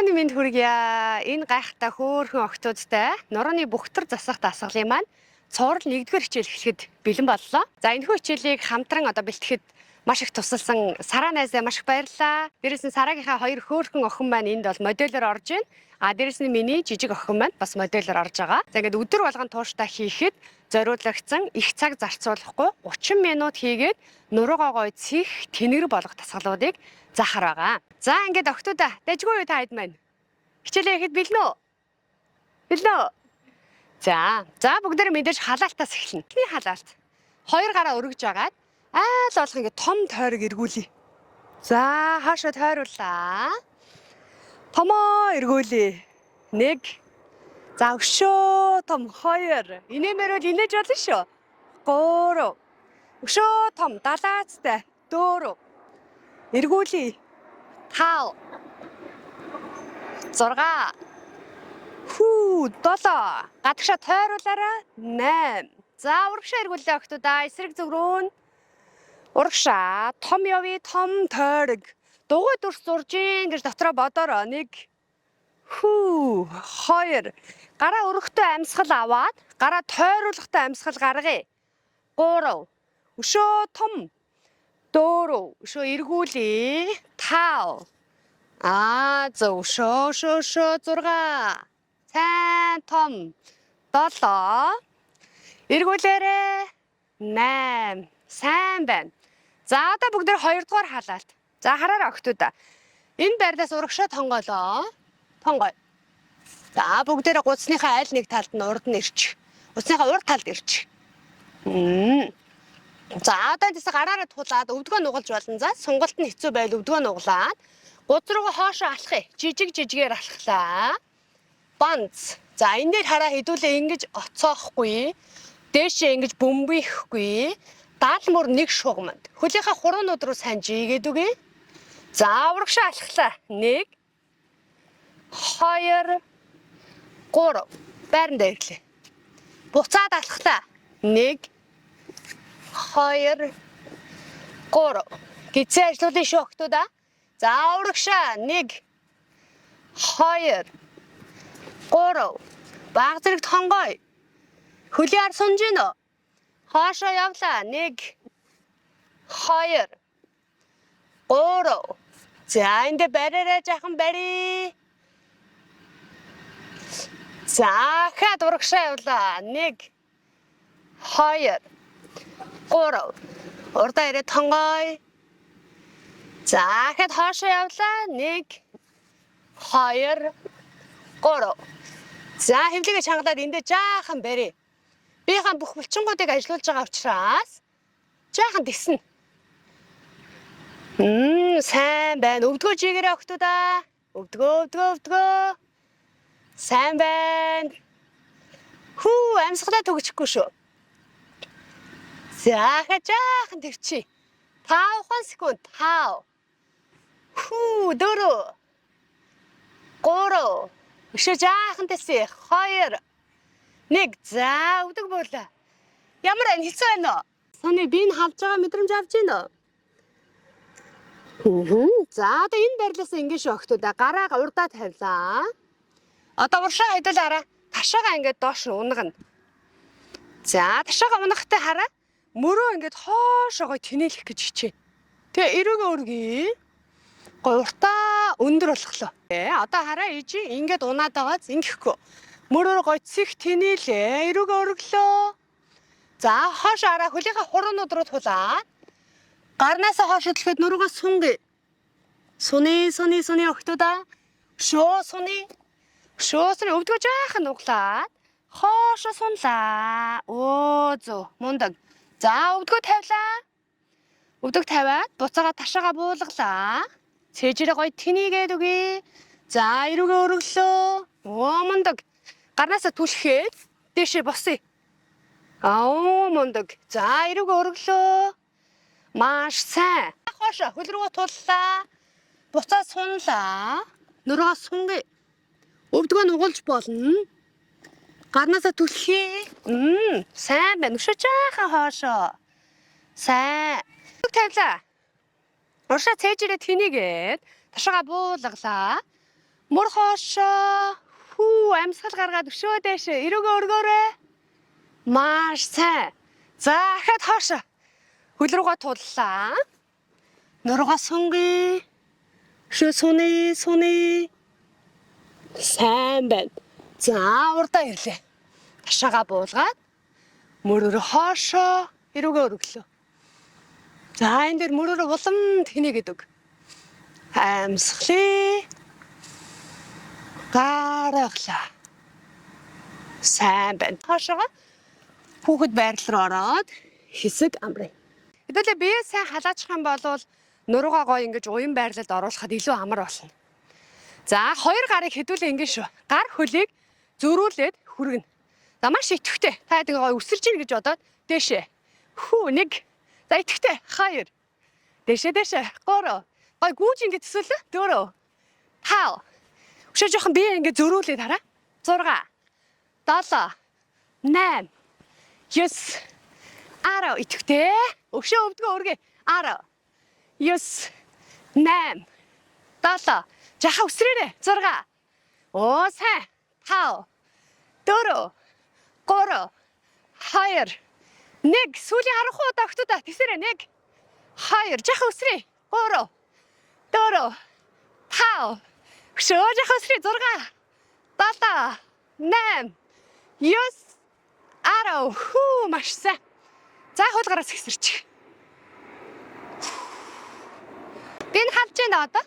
Өдрийн мэнд хүргье. Энэ гайхалтай хөөрхөн октоодтай нурууны бүхтэр засах дасгалын маань цуврал 1-р хичээл эхлэхэд бэлэн боллоо. За, энэхүү хичээлийг хамтран одоо бэлтгэхэд маш их тусалсан Сараа найзаа маш их баярлалаа. Дээрээс нь Сараагийнхаа хоёр хөөрхөн охин маань энд бол модельор орж байна. А дээрээс нь миний жижиг охин маань бас модельор орж байгаа. За, ингээд өдөр болгон тууштай хийхэд зориулагдсан, их цаг зарцуулахгүй 30 минут хийгээд нуруугаа гоё цэх тэнэр болгох дасгалуудыг заахар байгаа. За, ингээд охтуудаа дажгүй юу та хэд маань? Хичээлээ ихэд бэлнэ үү? Бэлнэ үү? За, бүгдээр мэдээж халаалтаас эхэлнэ. Эхний халаалт. Хоёр гараа өргөж агаад айл болох ингээд том тойрог эргүүлье. За, хаашаа тойрууллаа. Томоо эргүүлье. Нэг. За, өшөө том хоёр. Инээмээр бол инээж болно шүү. Гурав. Өшөө том далаацтай. Дөрөв. Эргүүлье. Тав. 6. Хүү, 7. Гадагшаа тойруулаарай. 8. За, урагшаа эргүүлээ, охтуудаа. Эсрэг зүг рүү нь. Урагшаа том явъя, том тойрог. Дугуй дүрс зурж ийн гэж дотроо бодоороо. Нэг. Хүү, хоёр. Гараа өргөтөө амьсгал аваад, гараа тойруулахдаа амьсгал гаргая. Гурав. Өшөө том. Дөрөв. Өшөө эргүүлье. Тав. Аа, зөв. Өшөө, өшөө, өшөө. 6. Сайн том. 7. Эргүүлээрэй. 8. Сайн байна. За, одоо бүгд хоёрдугаар халаалт. За, хараарай, охтуудаа. Энэ байрлаас урагшаа тонгоолоо. Тонгой. За, бүгдээрээ гудасныхаа аль нэг талд нь урд нь ирч. Гудасныхаа урд талд ирч. За, одоо тэс гараараа тулаад өвдгөө нугалж болно. За, сонголт нь хэцүү байл өвдгөө нуглаад гудас руугаа хоошоо алхах. Жижиг жижигээр алхлаа. Банц. За, энэ дээр хараа, хэдүүлээ ингэж оцоохгүй. Дээшээ ингэж бөмбөйхгүй. Даал мөр нэг шугамд. Хөлийнхээ хуруунууд руу сайн жигээд үгүй. За, урагшаа алхлаа. 1 2 3. Байранд ирлээ. Буцаад алхлаа. 1 2 3. Гизээ ажиллуулын шүү, охтуудаа. За, урагшаа 1 2 3. Баг зэрэг тонгой. Хөлийн ар сунж гин үү? Хоошоо явлаа. 1 2 3. За, энд бариараа жаахан барь. За, хаад урагшаа явлаа. 1 2 3. Урдаа ирээ тонгой. За, хаад хоошоо явлаа. 1 2 3. За, хөвлөгээ чангалаад эндээ жаахан барь. Биеийнхаа бүх булчингуудыг ажилуулж байгаа учраас жаахан тэснэ. Сайн байна. Өвдгөө жигээрээ, охтуудаа. Өвдгөө, өвдгөө, өвдгөө. Сайн байна. Хүү, амьсгалаа төгсөхгүй шүү. За, ха жаахан твчи. 5 секунд. 5. Хүү, 4. 3. Өшөө жаахан тэсээ. 2. 1. За, өвдөг буулаа. Ямар байна? Хэцүү байна уу? Сони би энэ халж байгаа мэдрэмж авч байна уу? За, одоо энэ байрлалаас ингэ шүү, охтуудаа. Гараа урдаа тавилаа. Одоо уршаа хэдэл хараа. Ташаага ингээд доош нь унгана. За, ташаага унахтай хараа. Мөрөө ингээд хоошоогоо тэнээлэх гэж хичээн. Тэгээ эрүүгээ өргөе. Гой уртаа өндөр болохлоо. Одоо хараа, ижи ингээд унаад байгааз ингэхгүй. Мөрөөр гой цэх тэнээлээ. Эрүүгээ өргөлөө. За, хоош хараа, хөлийнхээ хуруунууд руу тулаад гарнаасаа хоош хөдлөхөд нуруугаа сунги. Суны, суны, суны, охтуудаа. Шөө суны. Шөө суны, өвдгөө жаахан нуглаад хоошо сунлаа. Өө, зөв. Мундаг. За, өвдгөө тавилаа. Өвдөг тавиад буцаага ташаага буулгалаа. Цээжрээ гоё тэнийгээд үгүй. За, эрүүгээ өргөлөө. Оо, мундаг. Гарнаасаа түлхээд дээшээ босъё. Аа, мундаг. За, эрүүгээ өргөлөө. Маш сайн. Хоошо хөл рүүгээ туллаа. Буцаа сунлаа. Нуруугаа сунгая. Өвдгөө нугалж болно. Гарнаасаа түлхье. Сайн байна. Өшөө жаахан хоошоо. Сайн. Тавилаа. Уршаа цээжрээ тэнийгээд ташаага буулгалаа. Мөр хоошоо. Хүү, амьсгал гаргаад өшөө дээшээ. Эрүүгээ өргөөрэй. Маш сайн. За, ахаад хоошоо. Хөл рүүгээ туллаа. Нуруугаа сунгая. Өшөө суны, суны. Сайн байна. За, урдаа ирлээ. Ташаага буулгаад мөрөөрөө хоошоо эрүүгээ өргөлөө. За, энэ дээр мөрөөрөө улам тэнэ гэдэг. Амьсгалээ. Гаргалаа. Сайн байна. Хоошоогоо хүүхэд байрлал руу ороод хэсэг амрая. Хэдүүлээ бие сайн халаачих юм бол нуруугаа гоё ингэж уян байрлалд оруулахад илүү амар болно. За, хоёр гарыг хэдүүлээ ингэж шүү. Гар хөлийг зөрүүлээд хүргэнэ. За, маш идэвхтэй. Та хэд гоё өсөрж ийн гэж бодоод дээшээ. Хүү, нэг. За, идэвхтэй. Хоёр. Дээшээ дээшээ. Гурав. Гоё гүүж ингэж төсөөлөө. Дөрөв. Тав. Өшөө жоохон бие ингэ зөрүүлээд хараа. 6 7 8 9 10 идэвхтэй. Өшөө өвдгөө өргөө. 10 9 8 7 жаха өсрөөрэй. 6 Оо сайн. 5 4 3 2 1 сүүлийн 10 удаа өгтөө тэсээрээ 1 2 жаха өсрөө. 3 4 5 өшөө жаха өсрөө. 6 7 8 9 10 хүү маш сайн. За хөл гараас ихсэрчих. Би энэ халж байна одоо.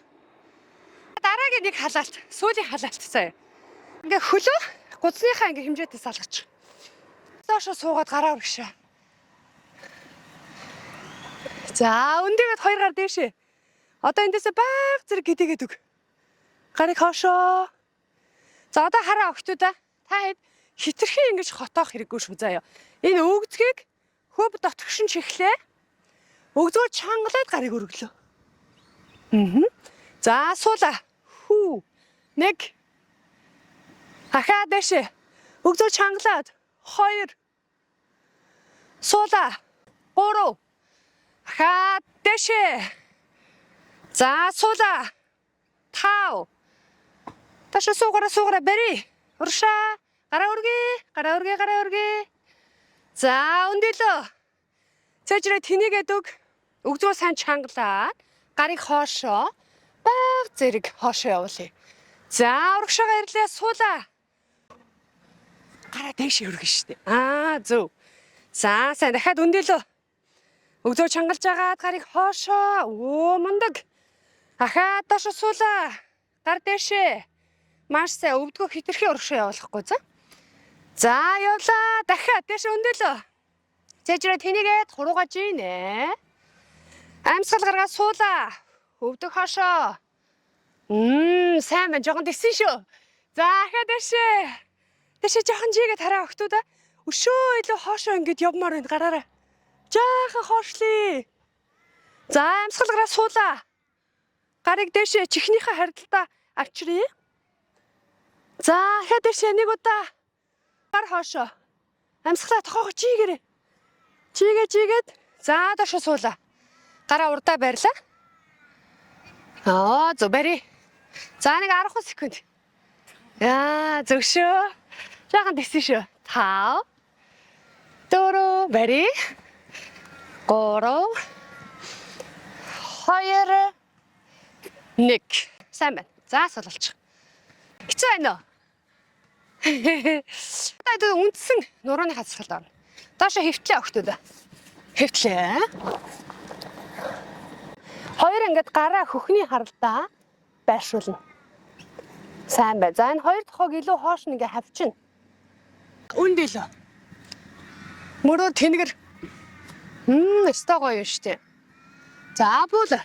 Дараагийн нэг халаалт, сүүлийн халаалт заяа. Ингээ хөлөө гудсныхаа ингээ хэмжээтэй салгачих. Доошо суугаад гараа өргөшөө. За, өндөгд хоёр гар дээшээ. Одоо эндээсээ баг зэрэг гэдэгээд өг. Гарыг хоошоо. За, одоо хараа өгтөө та. Та хэд хитрхи ингэж хотоох хэрэггүй шүү заяа. Энэ өгдгийг хөв дотгошин чихлээ. Өгзөө чангалаад гарыг өргөлөө. Аа. За, суула. Хүү. Нэг. Ахаа дэшээ. Өгзөө чангалаад. Хоёр. Суула. Гурав. Ахаа дэшээ. За, суула. Тав. Таша суугаараа суугаараа барь. Уршаа. Гараа өргөе. Гараа өргөе, гараа өргөе. За, өндөлөө. Цэжрээ тэнийгээд өг. Өгзөө сайн чангалаад гарыг хоошоо баг зэрэг хоошоо явуулъя. За, урагшаага ирлээ суулаа. Гараа дээш өргөн штэ. Аа, зөв. За, сайн дахиад өндөлөө. Өгзөө чангалж агаад гарыг хоошоо. Өө, мундаг. Ахаад доошо суулаа. Гар дээшээ. Маш сайн өвдгөө хитрхи урагшаа явуулахгүй за. За, явлаа. Дахиад дээшээ өндөлөө. Цэжрээ тэнийгээд хурууга жийнэ. Амьсгал гаргаад суулаа. Өвдөг хоошоо. Сайн байна. Жохон тэссэн шүү. За, ахаа дэшээ. Дэшээ жохон жигээд хараа өгтүү да. Өшөө илүү хоошоо ингэж явмаар байна гараарай. Жаахан хоошлие. За, амьсгал гаргаад суулаа. Гарыг дэшээ чихнийхээ харилцаа авчиръя. За, ахаа дэшээ нэг удаа. Гар хоошоо. Амьсгалаа тохоогоо чийгээрэй. Чигээ чигээд за доошоо суулаа. Гараа урдаа байрлаа. Аа, зөв барь. За нэг 10 секунд. Яа, зөв шүү. Жаахан тэгсэн шүү. 5 4 барь. 3 2 1. Сайн байна. За суулгалчих. Хэцүү байна уу? Одоо үндсэн нурууны хазгалт орно. Доошо хөвтлээ өгтүүд. Хөвтлээ. Хоёр ингээд гараа хөхний харалдаа байршуулна. Сайн бай. За энэ хоёр тохог илүү хоош нь ингээ хавчна. Үнд илүү. Мөрөө тэнгэр. Өстой гоё юм штэ. За бүүл.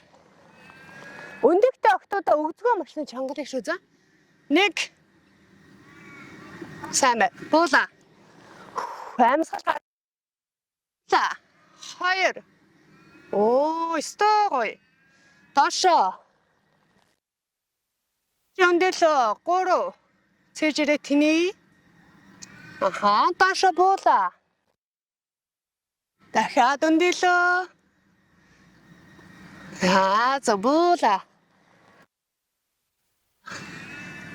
Өндөгтэй октоудаа өгдгөө машины чангалыг шүү за. Нэг. Сайн бай. Буула. Амьсгал. За. Хоёр. Оо, өстой гоё. Доошоо. Өндөлөө. Гурав. Цэжрээ тэний. Аха, доошоо буула. Дахиад өндөлөө. За, зөв буула.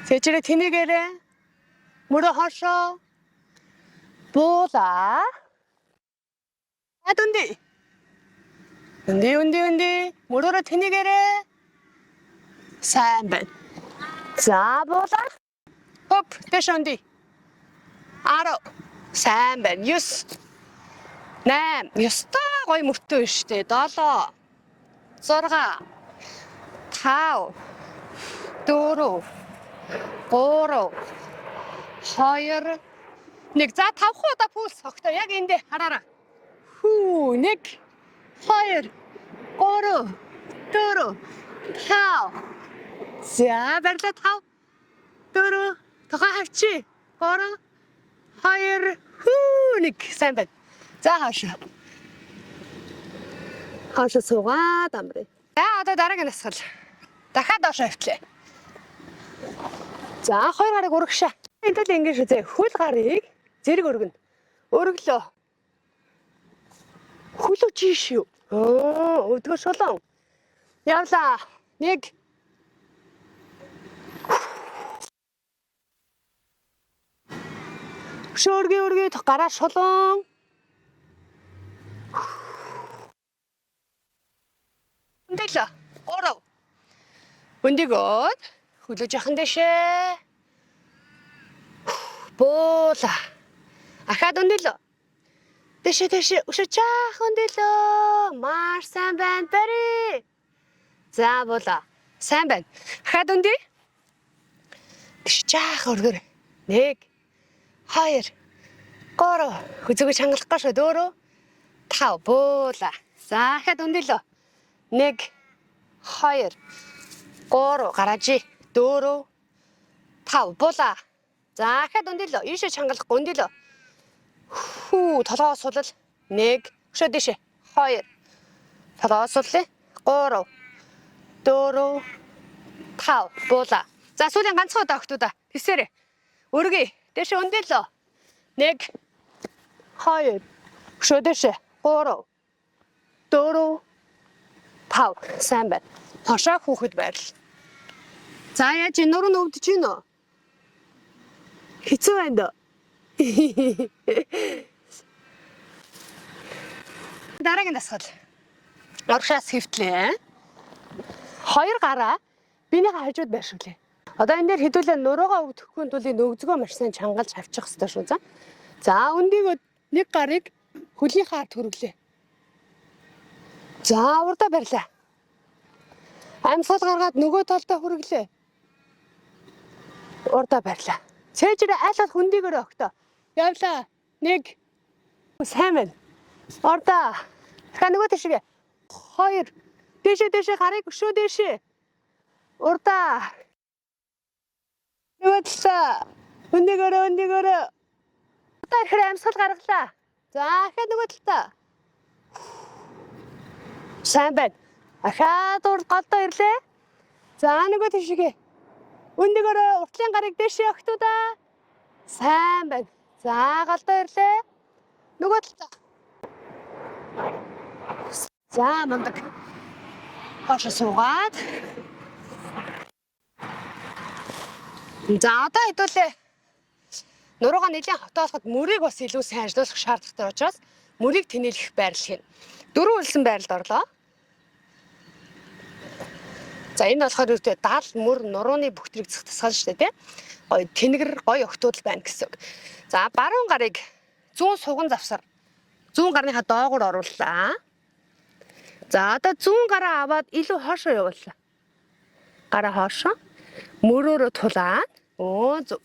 Тэжрэ тэнийгээрээ мөрөө хошоо буула. Адүнди. Үнди үнди үнди мөрөөрөө тэнийгээрээ. Сайн байна. За буула. Хоп, дэш үнди. 10. Сайн байна. 9. 8. Ёстой гоё мөртөө штэ. 7. 6. 5. 4. 3. 2. 1. За 5 удаа пульс огтой. Яг энд хараарай. Хүү 1 2 3 4 5. За барилаа 5 4 тухай хавчи 3 2 хүү 1. Сайн байна. За хаашаа. Хаашаа суугаад амрыг. За одоо дараагийн дасгал. Дахиад доош хавтлаа. За хоёр гарыг өргөшөө. Энэ тал ингэж үзээ. Хөл гарыг зэрэг өргөнө. Өргөлөө. Хөлөө жиш юу? Оо, өвдгөө шулуун. Явлаа. 1 Өшөө өргөө өргөө гараа шулуун. Өндөлөө. 3. Өндөгөөд хөлөө жохон дэшээ. Буула. Ахаад өндөлөө. Дэшээ дэшээ өшөө жаахан өндөлөө. Маш сайн байна. Бари. За буула. Сайн байна. Ахаад өндөй. Дэшээ жаахан өргөөр. 1 2 3 хүзүүгөө чангалахгүй шүү. 4 5 буула. За ахаад өндөлөө. 1 2 3 гараажи. 4 5 буула. За ахаад өндөлөө. Ийшээ чангалахгүй өндөлөө. Хүү толгоо сулал. 1 өшөө дэшээ. 2 толгоо суллаа. 3 4 5 буула. За сүүлийн ганцхан удаа өгтүүдээ. Тэсээрээ. Өргөе. Дэшээ өндөлөө. 1 2 өшөө дэшээ. 3 4 5. Сайн байна. Хошоо хүүхэд байрал. За яаж нуруу нь өвдөж гин үү? Хэцүү байна дөө. Дараагийн дасгал. Урагшаас хэвтлээ. Хоёр гараа биенийхээ хажууд байршуулъя. Одоо энэ дээр хэдүүлээ нуруугаа өвдөхгүй тул энэ өгзгөө маш сайн чангалж авчих хэрэгтэй шүү. За. За өндийгөө нэг гарыг хөлийнхээ ард хүргэлээ. За урдаа барьлаа. Амьсгал гаргаад нөгөө талдаа хүргэлээ. Урдаа барьлаа. Цээжрээ аль бол хөндийгөөрөө өгтөө. Явлаа. 1 Сайн байна. Урдаа. Дахиад нөгөө тийшээ. 2 Дээшээ дээшээ гарыг өшөө дээшээ. Урдаа. Нөгөө талаа. Өндийгөөрөө өндийгөөрөө. Урдаа ирэхээр амьсгал гаргалаа. За ахаад нөгөө талдаа. Сайн байна. Ахаад урд голдоо ирлээ. За нөгөө тийшээ. Өндөгөөрөө уртлын гарыг дээшээ өгтүүдээ. Сайн байна. За голдоо ирлээ. Нөгөө талдаа. За мундаг. Хоошо суугаад. За одоо хэдүүлээ. Нуруугаа нэлээд хотоолоход мөрийг бас илүү сайн ажиллуулах шаардлагатай учраас мөрийг тэнэлэх байрлал хийнэ. Дөрвөн үлсэн байрлалд орлоо. За энэ болохоор үүтэй дал мөр нурууны бүх тэрэг зэх тасгал шүү дээ, тийм. Гоё тэнгэр гоё огтуул байна гэсэн үг. За баруун гарыг зүүн суган завсар зүүн гарныхаа доогуур орууллаа. За одоо зүүн гараа аваад илүү хоошоо явууллаа. Гараа хоошоо мөрөөрөө тулаад. Өө зөв.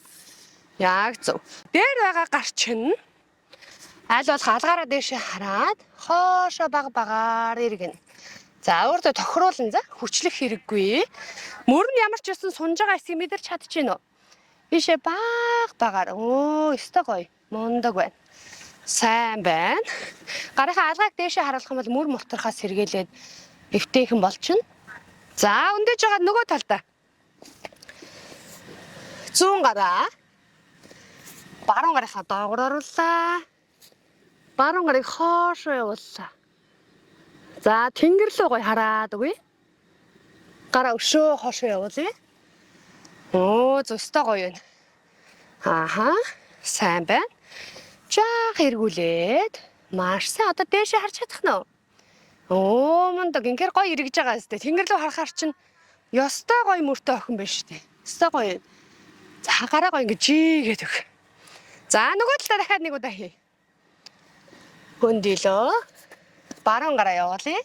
Яг зөв. Дээр байгаа гар чинь аль болох алгаараа дээшээ хараад хоошоо баг багаар эргэнэ. За өөртөө тохируулна за хүчлэх хэрэггүй. Мөр нь ямар ч байсан сунж байгаа хэсгийг мэдэрч чадчихэв үү? Ийшээ баг багаар. Өө өстой гоё. Мундаг байна. Сайн байна. Гарынхаа алгааг дээшээ харуулах юм бол мөр мултрахаас сэргийлээд эвтэйхэн болчихно. За өндөж байгаа нөгөө талдаа. Зүүн гараа. Баруун гарынхаа доогоор орууллаа. Баруун гарыг хоошоо явууллаа. За тэнгэр лөө гоё хараад үгүй. Гараа өшөө хоошоо явуулъя. Оо, зөстой гоё байна. Ааха, сайн байна. Жаах эргүүлээд маш сайн одоо дээшээ харж чадах нь уу? Оо, мундаг ингээр гоё эргэж байгаа зү. Тэнгэр рүү харахаар чинь ёстой гоё мөртөө охин байна шүү дээ. Ёстой гоё. За гараа гоё ингэ жигээд өг. За нөгөө талаа дахиад нэг удаа хий. Хөндөлөө. Баруун гараа явуулъя.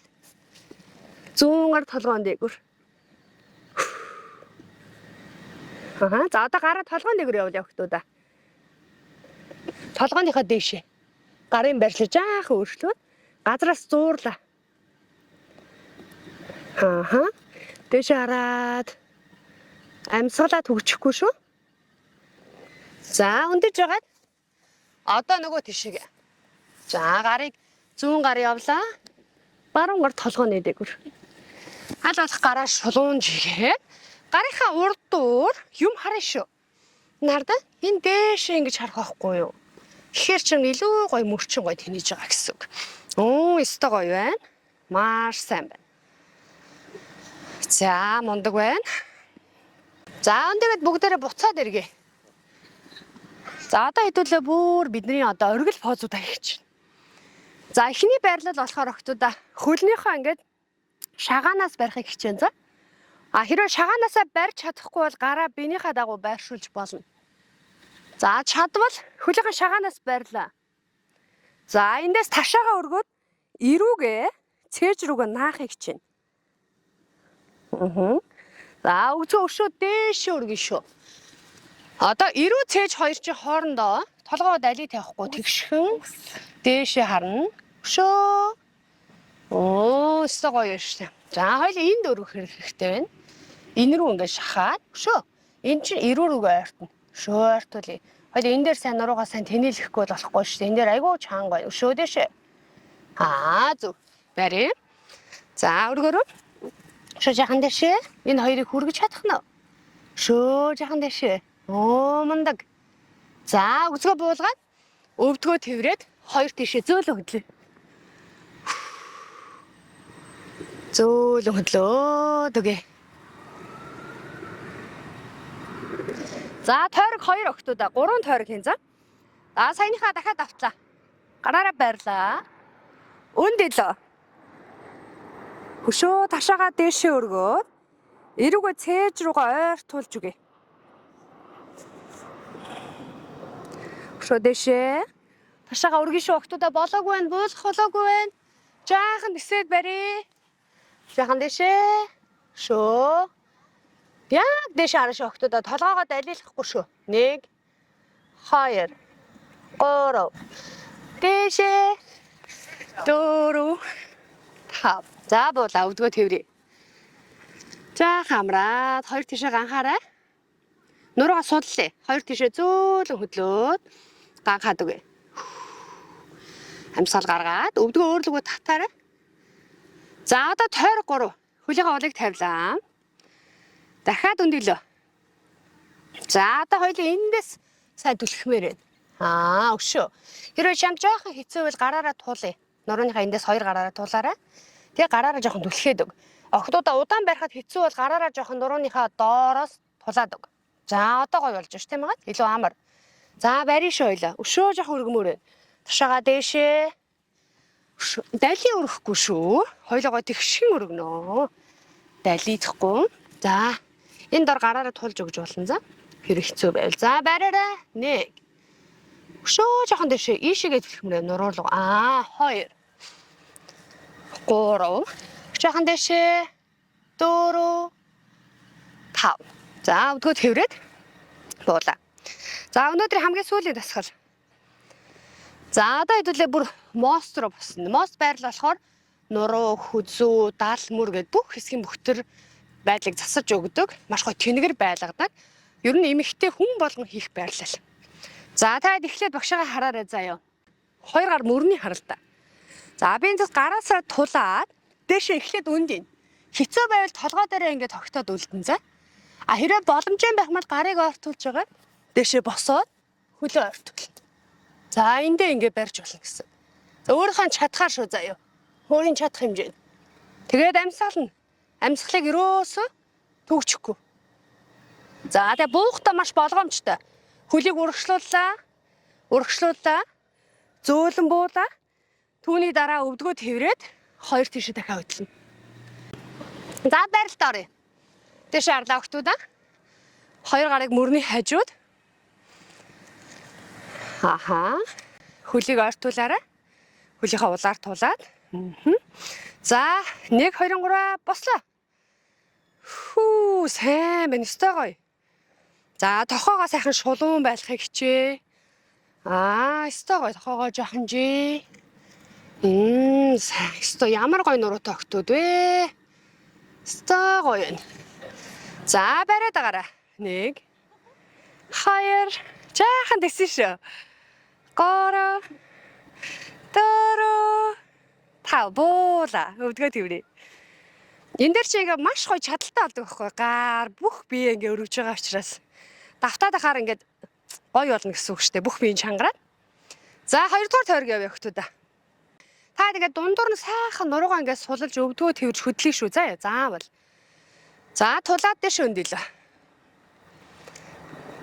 Зүүн гар толгоон дээгүр. Аа, за одоо гараа толгоон дээгүр явуулъя охтуудаа. Толгооныхоо дээшээ. Гарын байрлал жаахан өөрчлөөд газраас зуурлаа. Ааха. Дээшээ хараад амьсгалаа түгжихгүй шүү. За өндөж жагаад одоо нөгөө тишээ. За гарыг зүүн гар явлаа. Баруун гар толгойн дээгүр. Аль болох гараа шулуун жигээ. Гарынхаа урд дуур юм харна шүү. Нарда энэ дээшээ ингэж харах байхгүй юу? Тэгэхээр чин илүү гоё мөрчин гоё тэнийж байгаа гэсэн үг. Өө, өстой гоё байна. Маш сайн байна. За, мундаг байна. За, өндөгээд бүгдээрээ буцаад эргээ. За, одоо хэдүүлээ бүр бидний одоо оргил позуудаа хийх чинь. За, эхний байрлал болохоор охтуудаа хөлнийхөө ингээд шагаанаас барихыг хичээн за. А хэрвээ шагаанасаа барьж чадахгүй бол гараа биенийхээ дагуу байршуулж болно. За чадвал хөлийнхээ шагаанаас барьлаа. За эндээс ташаагаа өргөөд эрүүгээ цээж рүүгээ наахыг хичээнэ. Аа. За өгцөө өшөө дээшээ өргөн шүү. Одоо эрүү цээж хоёр чинь хоорондоо толгоо дали тавихгүй тэгшхэн дээшээ харна. Өшөө. Оо, өстой гоё шүү дээ. За хоёул энд өргөх хэрэгтэй байна. Энэ рүү ингээд шахаад өшөө. Энэ чинь эрүү рүүгээ ойртно. Өшөө ойртуулъя. Хоёул энэ дээр сайн нуруугаа сайн тэнэлэхгүй бол болохгүй шүү дээ. Энэ дээр айгүй чанга гоё. Өшөө дээшээ. Аа зөв. Барь. За өргөөрөө. Өшөө жахан дээшээ. Энэ хоёрыг хүргэж чадах нь. Өшөө жахан дээшээ. Оо мундаг. За өгцгөө буулгаад өвдгөө тэрврээд хоёр тийшээ зөөлөн хөдлөө. Зөөлөн хөдлөө дүгэ. За тойрог хоёр охтуудаа гурван тойрог хийн за. За саяныхаа дахиад автлаа. Гараараа байрлаа. Өнд илүү. Хөшөө ташаагаа дээшээ өргөөд эрүүгээ цээж рүүгээ ойр тулж үгүй. Хөшөө дээшээ. Ташаагаа өргөн шүү охтуудаа болоогүй байна, буулгах болоогүй байна. Жаахан нисээд барь. Жаахан дээшээ. Шөө. Яг дээшээ хараа шүү охтуудаа толгоогоо далилахгүй шүү. 1 2 3 дээшээ 4 5. За буулаа өвдгөө тэврээ. За хамраад хоёр тишээ ганхаарай. Нуруугаа судлаа. Хоёр тишээ зөөлөн хөдлөөд ганхаад үгүй. Амьсгал гаргаад өвдгөө өөрлөгөө татаарай. За одоо тойрог 3. Хөлийнхөө улыг тавилаа. Дахиад өндөглөө. За одоо хоёулаа эндээс сайн түлхмээр байна. Аа өшөө. Хэрвээ чам жоохон хэцүү бол гараараа туулъя. Нурууныхаа эндээс хоёр гараараа туулаарай. Тэгээ гараараа жоохон түлхээд өг. Охтуудаа удаан барихад хэцүү бол гараараа жоохон нурууныхаа доороос тулаад өг. За одоо гоё болж ш тийм ээ. Илүү амар. За барь шүү хоёлаа. Өшөө жоохон өргөмөр байна. Тушаага дээшээ. Дали өрөхгүй шүү. Хоёлоогоо тэгшин өргөнөө. Далидахгүй. За энэ дор гараараа тулж өгж болно за. Хэрэг хэцүү байвал. За бариарай. 1. Өшөө жоохон дээшээ ийшээгээ түлхмээрээ нуруулга. Аа 2 3 жоохон дээшээ 4 5. За өвдгөө тэврээд буулаа. За өнөөдрийн хамгийн сүүлийн дасгал. За одоо хэдүүлээ бүр мост руу босно. Мост байрлал болохоор нуруу, хүзүү, дал мөр гэд бүх хэсгийн бүхтэр байдлыг засаж өгдөг. Маш гоё тэнэгэр байлгадаг. Ер нь эмэгтэй хүн болгон хийх байрлал. За та эхлээд багшаагаа хараарай заяа. Хоёр гар мөрний харалта. За би энэ гараасаа тулаад дээшээ эхлээд өндийн. Хэцүү байвал толгой дээрээ ингээд тогтоод үлдэн за. А хэрвээ боломжтой байх мал гарыг ортуулж байгаа. Дээшээ босоод хөлөө ортуул. За эндээ ингээд барьж болно гэсэн. За өөрийнхөө чадхаар шүү заяа. Өөрийн чадах хэмжээнд. Тэгээд амьсгална. Амьсгалыг ерөөсөө төгжихгүй. За тэгээ буухдаа маш болгоомжтой. Хөлийг урагшлууллаа. Урагшлууллаа. Зөөлөн буулаа. Түүний дараа өвдгөө тэрврээд хоёр тийшээ дахиад хөдлөнө. За байралд оръё. Тийшээ арлаа өгтүүд аа. Хоёр гарыг мөрний хажууд. Аха. Хөлийг ойртуулаарай. Хөлийнхөө улаар тулаад. За 1 2 3 бослоо. Хүү сайн байна. Өстой гоё. За тохоогоо сайхан шулуун байлахыг хичээ. Аа, өстой гоё тохоогоо жоохон жий. Сайн. Өстой ямар гоё нуруутай охтууд вэ? Өстой гоё байна. За бариад агараа. 1 2 жаахан тэсэн шүү. 3 4 5 буула. Өвдгөө тэврээ. Энэ дээр чи ингээ маш гоё чадaltaй болдог байхгүй гар бүх бие ингээ өргөж байгаа учраас давтаад ахаар ингээд гоё болно гэсэн үг шүү дээ. Бүх биеийн чангараад. За хоёрдугаар тойрог явъя хөтүүдээ. Та тэгээд дундуур нь сайхан нуруугаа ингээд сулалж өвдгөө тэрж хөдлөе шүү. За заавал. За тулаад дэш өндөлөө.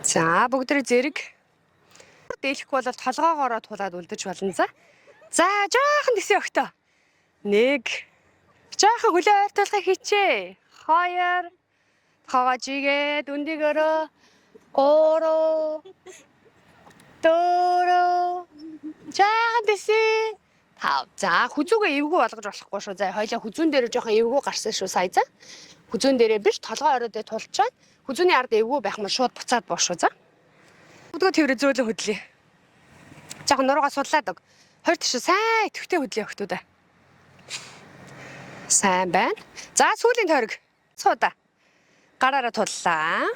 За бүгдээ зэрэг дээлэхгүй бол толгоогоороо тулаад үлдэж болно за. За жоохон тэсээ өгтөө. 1 жоохон хөлөө ойртуулахыг хичээ. 2 тоогоо жигээд өндөгөөрөө 3 4 жаахан тэсээ. 5. За хүзүүгээ эвгүй болгож болохгүй шүү. За хоёлаа хүзүүн дээр жоохон эвгүй гарсан шүү сая за. Хүзүүн дээрээ биш толгой орой дээр тулчаад хүзүүний ард эвгүй байх юм шууд буцаад боо шүү за. Өдгөө тэрэ зөөлөн хөдлөе. Жоохон нуруугаа судлаад өг. Хоёр тийш сайн идэвхтэй хөдлөе өгтүүдээ. Сайн байна. За сүүлийн тойрог. Цуудаа. Гараараа туллаа.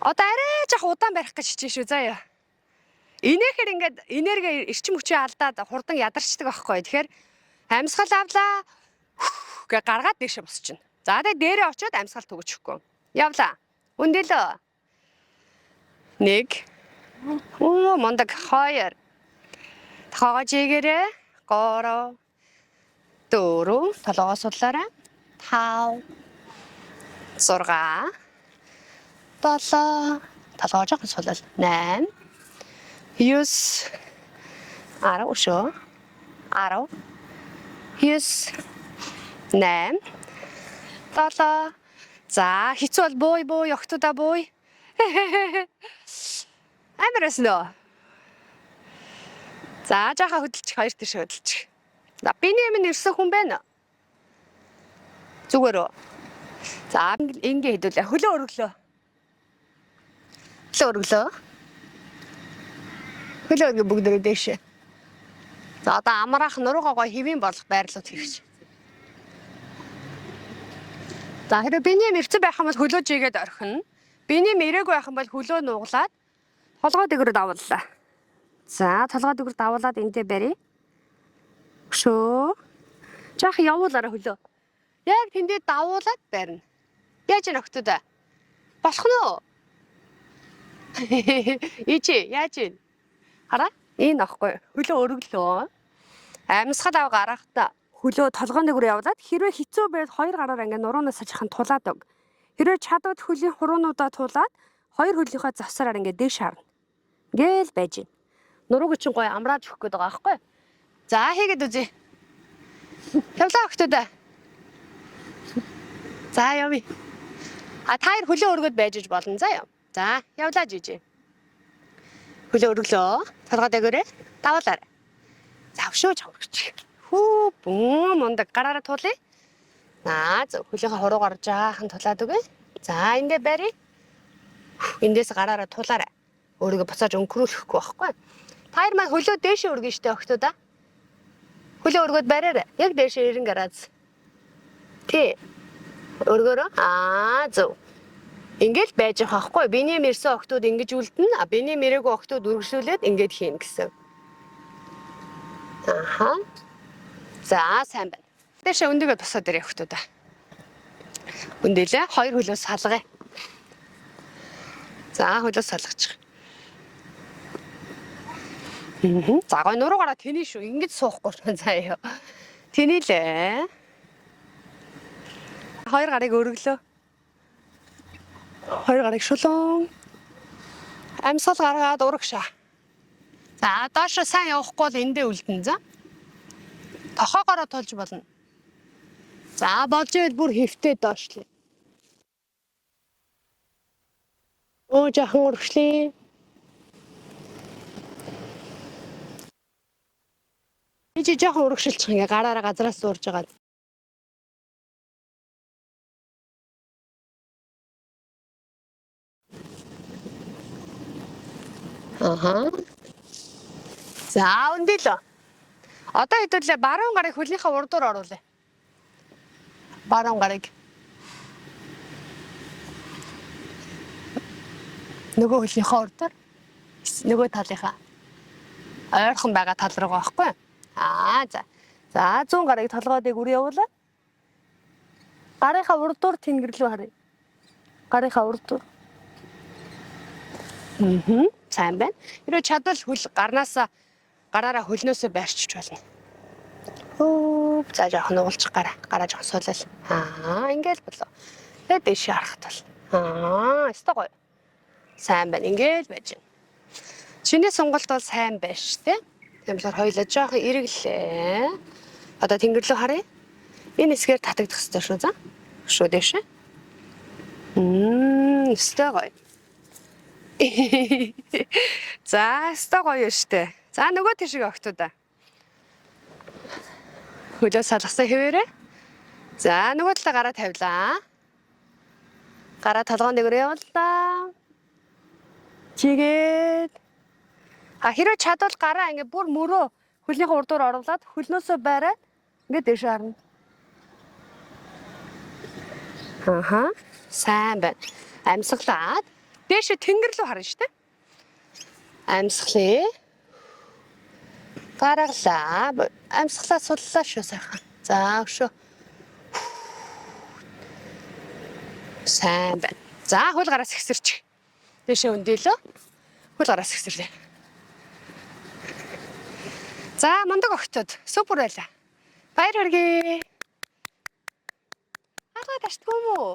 Одоо арай жоох удаан барих гэж хичээн шүү заяа. Инээхээр ингээд энерги эрчим хүчээ алдаад хурдан ядарчдаг байхгүй. Тэгэхээр амьсгал авлаа гэ гаргаад дээшээ босчихно. За тэгээ дээрээ очиод амьсгал түгжихгүй. Явлаа. Өндөлөө. 1 Оо мундаг 2 Тоогоо жигээрээ 3 4 толгоо судлаарай. 5 6 7 толгоо жоохон сулал 8 9 10 өшөө 10 9 8 7. За хэцүү бол бууй бууй охтуудаа бууй. Амар байсан нөө. За жаахан хөдөлчих хоёр тийш хөдөлчих. За биний өмнө ирсэн хүн байна уу? Зүгээр үү? За ингээ хэдүүлээ. Хөлөө өргөлөө. Хөлөө өргөлөө. Хөлөө өргө бүгдээрээ дээшээ. За одоо амраах нуруугаа гой хэвийн болох байрлууд хийх. За хэрвээ биний юм ирсэн байх юм бол хөлөө жигээд орхино. Биний юм ирээгүй байх юм бол хөлөө нуглаад толгой дээгүүр давууллаа. За толгой дээгүүр давуулаад эндээ барь. Өшөө. Жаах явуулаарай хөлөө. Яг тэндээ давуулаад барина. Яаж яах нөхдөд? Болох нь уу? Ичи яаж юм? Хараа энэ ахгүй. Хөлөө өргөлөө. Амьсгал ав гарахта хөлөө толгойн дээгүүр явуулаад хэрвээ хэцүү байвал хоёр гараар ингээ нуруунаас жахан тулаад өг. Хэрвээ чадвал хөлийн хуруунуудаа тулаад хоёр хөлийнхөө завсараар ингээ дээш харна. Ингээл байж гин. Нурууг чинь гоё амрааж өгөх гээд байгаа байхгүй. За хийгээд үзье. Явлаа өгтөөдөө. За явъя. А та хоёр хөлөө өргөд байж иж болно заа яа. За явлаа жижи. Хөлөө өргөлөө. Толгой дээгүүрээ давуулаарай. За өшөө чаврагч. Хүү бүүн мундаг гараараа тулъя. Наа зөв хөлийнхөө хуруугаар жаахан тулаад өгье. За эндээ барь. Эндээс гараараа тулаарай. Өөрийгөө буцааж өнгөрүүлэхгүй байхгүй. Та хоёр маань хөлөө дээшээ өргөн штэ охтуудаа. Хөлөө өргөөд бариарай. Яг дээшээ 90 градус. Тий. Өргөөрөө. Аа зөв. Ингээл байж байгаа байхгүй. Биний мэрсэн охтууд ингэж үлдэнэ. А биний мэрээгүй охтууд үргэлжлүүлээд ингээд хийн гэсэн. Аха. За сайн байна. Дээшээ өндөгөө тусаад ирээ охтуудаа. Өндөлөө хоёр хөлөө салгая. За хөлөө салгачих. За гой нуруугаараа тэний шүү. Ингэж суухгүй шүү заяа. Тэний лээ. Хоёр гарыг өргөлөө. Хоёр гарыг шулуун. Амьсгал гаргаад урагшаа. За доошо сайн явахгүй бол эндээ үлдэн за. Тохоогоороо тулж болно. За болж ивэл бүр хэвтээ доошлоо. Өө жаахан урагшлая. Чи жоохон урагшилчих ингээ гараараа газраас зурж байгаа. Аха. За өндөлөө. Одоо хэдүүлээ баруун гарыг хөлийнхөө урдуур оруулъя. Баруун гарыг. Нөгөө хөлийнхөө урдуур. Нөгөө талынхаа. Ойрхон байгаа тал руугаа байхгүй юу? Аа за. За зүүн гарыг толгой дээр үр явуулаа. Гарынхаа урдуур тэнгэр рүү харъя. Гарынхаа урдуур. Мм. Сайн байна. Хэрвээ чадвал хөл гарнаасаа гараараа хөлнөөсөө байрчиж болно. Хөп за жоохон угалчих гараа. Гараа жоохон суулал. Аа ингээл болоо. Тэгээд дэше харахад бол. Аа өстой гоё. Сайн байна. Ингээл байж байна. Чиний сонголт бол сайн байна шүү дээ. Тийм болохоор хоёлаа жоохон эргэлээ. Одоо тэнгэр рүү харъя. Энэ хэсгээр татагдах хэрэгтэй шүү за. Шүү дэше. Өстой гоё. За, өстой гоё штэ. За, нөгөө тийшээ огтудаа. Хөлөө салгасан хэвээрээ. За, нөгөө талаа гараа тавилаа. Гараа толгойн дээгүүр явууллаа. Чигээд. А хэрвээ чадвал гараа ингээ бүр мөрөө хөлнийхөө урдуур оруулаад хөлнөөсөө байраад ингээ дээшээ харна. Аха. Сайн байна. Амьсгалаад дээшээ тэнгэр рүү харна штэ. Амьсгалээ. Гаргалаа. Амьсгалаа суллаа шүү сайхан. За өшөө. Сайн байна. За хөл гараас ихсэрч. Дээшээ өндөлөө. Хөл гараас ихсэрлээ. За мундаг огтод супер байлаа. Баяр хүргэе. Алгаа ташдгүй юм уу?